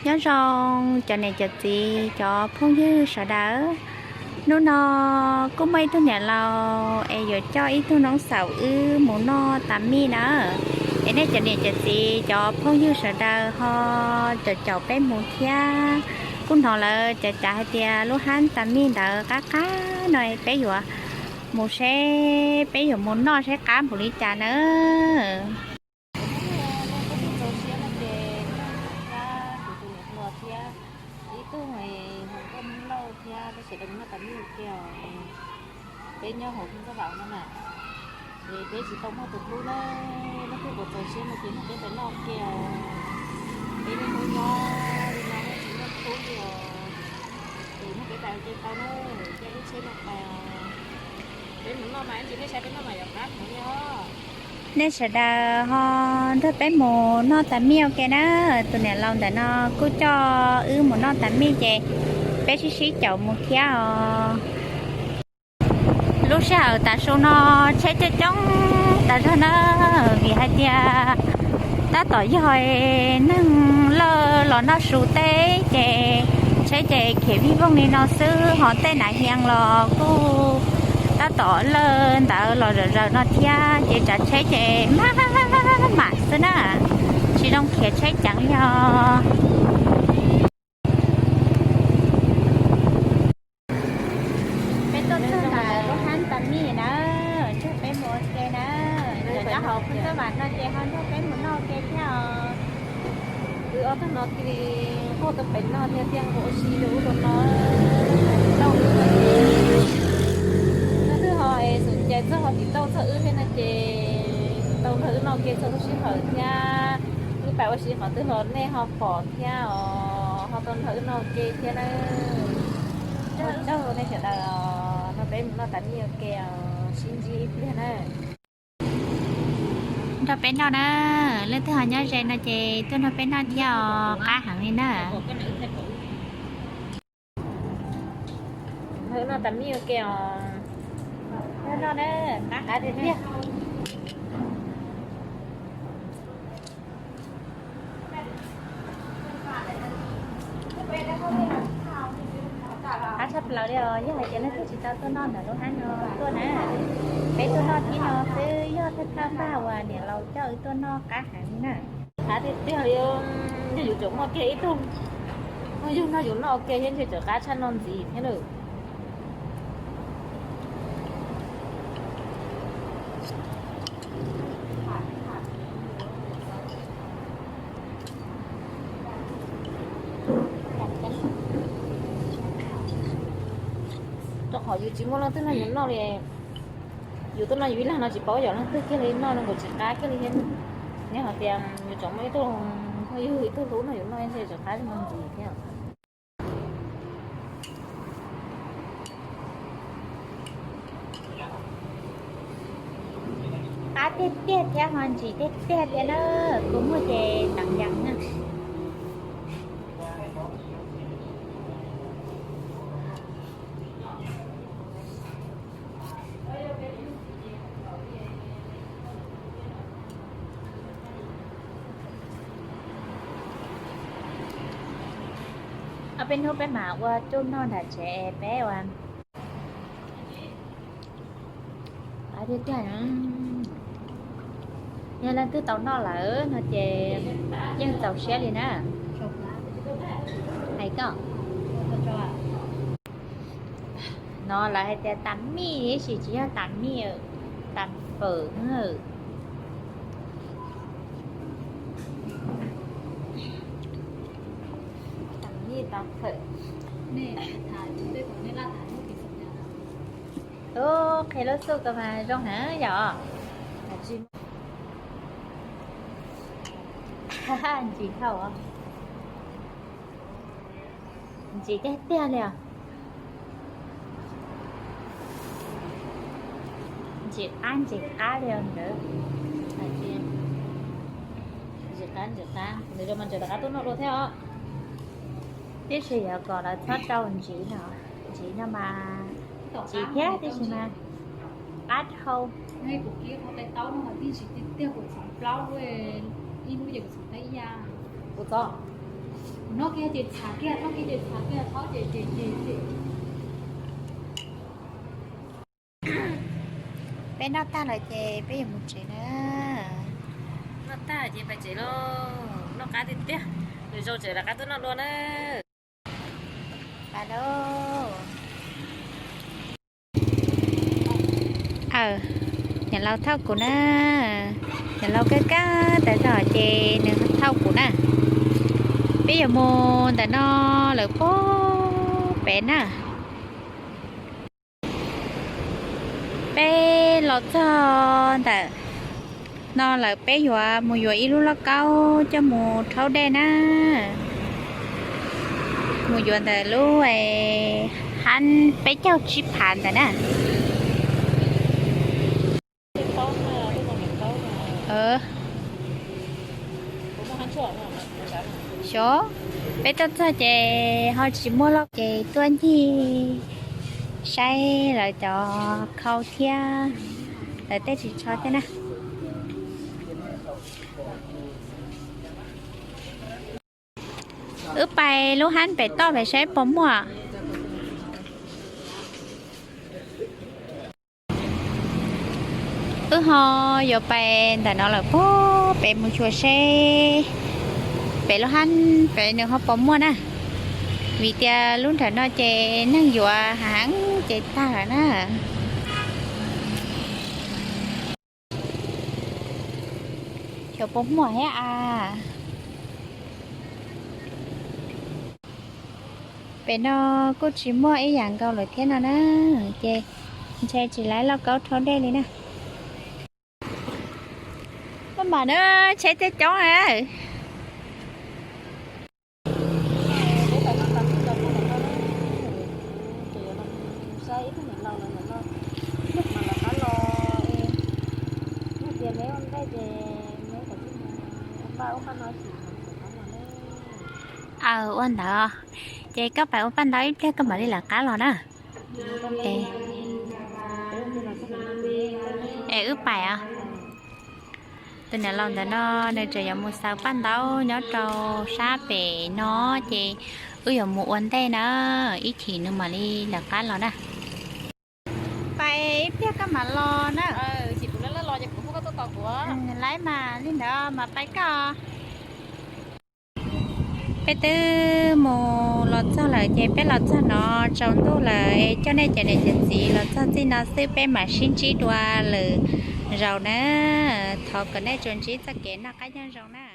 Nyob zoo cov niam cov txiv cov phooj ywg sawv daws, hnub no kuj muaj ib tug niam laus es yuav coj ib tug noov xaum wb mus noj tas mij na. Es nej cov niam cov txiv cov phooj ywg sawv daws ho caum caum peb mus thiab. Kuj hnov lawv cav cav hais tias lub hab tas mij ntawd qab qab no, peb yuav mus seb, peb yuav mus noj seb qab npaum li cas na. Ib tug hluas thiab, tab sis lawv mus noj tas mij ua ke os. Peb nyob hauv Phoo Xab Vam no na, es peb tsis tau muaj tus hlub na, leej twg puas txaus siab no ces nrog peb pais noj ua ke os. Peb niaj hnub nyob li no tsis muaj tus hlub li os, ces nrog peb pais ua ke tau na, caij lub tsheb no pais os. Peb mus noj mas ib ntsis nej saib peb noj mas yuav qab heev li os. Nej sawv daws ho nrog peb mus noj tas mij ua ke na. Tus niam laus ntawm no kuj coj wb mus noj tas mij ces peb sib sib caum mus thiab os. Lub sij hawm tav su no tsheb coob coob tas zog na, vim hais tias tab tom yog neeg lawj los noj su teb ces tsheb ces khiav vij voog li no xwb, ho tej nav hias los kuj tab tom lawj ntawd los zom zaws no thiab ces tsav tsheb ces maj mam xwb na, tsis zoo khiav tsheb ceev li os. Peb tuaj txog ntawm lub hab tas mij na, nrog peb mus ua ke na. Cov nyob hauv Phoo Xab Vam no ces ho nrog peb mus noj ua ke thiab os. Wb ob tug no thiaj li tuaj tau pem noj thiab thiaj ua si rau ub rau no. Tau, leej twg ho es xum cai txog ho tim tauj txog wb thiab no ces tau nrog wb noj ua ke txhua lub sij hawm thiab. Wb pais ua si qhov twg los nej ho pom thiab os, ho tau nrog wb noj ua ke thiab na. Ua tsaug nej sawv daws os, nrog peb mus noj tas mij ua ke os, sib ntsib ib pliag na. Nrog peb noj na, leej twg ho nyob ze no ces tuaj nrog peb noj thiab os, qab heev li na. Nrog wb noj tas mij ua ke os. Noj na, qab tiag tiag. Qab tshaj plaws li os, yog hais tias leej twg tsis tau tuaj noj ntawm lub hab no tuaj na. Peb tuaj noj thib no xwb, yog thawj thawj npag uas niam laus coj wb tuaj noj qab heev li na. Qab tiag tiag li, yog yus tseem muaj kiag ib tug phooj ywg nrog yus noj ua ke thiab ntshe tseem qab tshaj no ntxiv thiab lawm. Rau qhov yus tsis muaj leej twg nrog yus noj li. Yus tuaj noj yus ib leeg no tsis paub yog leej twg kiag li noj no nkaus tsis qab kiag li thiab. Yog hais tias yus tseem muaj ib tug phooj ywg ib tug hlub nrog yus noj ntshe tseem qab li no ntxiv thiab. Qab tiag tiag thiab ho ntsim tiag tiag thiab na, kua muag ces teev yees na. Ob peb hnub peb mam ua tuaj noj nram tsev peb ua. Qab tiag tiag. Yog leej twg tau noj lawm no ces yeej txaus siab li na. Hais koj, no lawv hais tias tas mij tab sis tsis yog tas mij, tas fawm. Tas mij tas fawm. Ub, qhia lub xub ko mas zoo heev yom. Ntsim dhau, ntsim tiag tiag li os. Ntsim qab ntsim qab li os nkawd. Ntsim qab ntsim qab, nws zoo mas ntshe rov qab tuaj noj dua thiab os. Tiam sis yog kom lawv txhob rau ntsim no, ntsim no mas ntsim thiab tiam sis mas qab dhau. Kuv txo, Noj kiag ces txhav kiag, noj kiag ces txhav kiag, thaub ces ces ces ces. Peb noj tag lawm ces peb yuav mus tsev na. Noj tag ces pais tsev lauj. Noj qab tiag tiag. Nws zoo tsev lawv qab tuaj noj dua na. Pais lauj. Aw, niam laus thauj kuv na. Niam laus kawg kab tas zog ces nws thauj kuv na. Peb yuav mus ntawm no lawm pub pem na. Peb los txog ntawm no lawm peb yuav mus yuav ib lub lauj kaub coj mus rhaub dej na. Mus yuav ntawm lub hab peb caug tsib phav ntawd na. Xyov, peb tuaj txog ces ho tsis muaj lauj ces tuaj ncig saib lawv cov khau thiab lawv tej ris tsho thiab na. Wb pais lub hab pem toj pem saib puas muaj. Wb ho yuav pais ntawm no lawm pub pem mus xyuas seb pem lub hab pem nws ho puas muaj na. Vim tias lub nram no ces neeg yuav heev ces tag lawm na. Xyov puas muaj thiab as. Pem no kuj tsis muaj ib yam nkaus lawm thiab no na, ces ntshe tsis laib lauj kaub rhaub dej li na. Maj mam na, tsheb thiaj coob na. Aw, ua ntawd. Ces koj pais ua paj ntaub ib pliag koj mam li lawv qab los na. Es wb pais os. Tus niam laus ntawm no nws tseem yuav mus xaws paj ntaub nyob rau sab pem no, ces wb yuav mus ua ntej na, ib chim nws mam li lawv qab los na. Pais ib pliag koj mam los na. Laib mas li ntawd mas pais koj. Peb twb mus los txog lawm ces peb los txog no tsaus ntuj lawm, coj nej cov niam cov txiv los txog txij no xwb, peb mam sib ntsib dua lwm zaus na. Thov kom nej tsuas ntsib txoj kev noj qab nyob zoo na.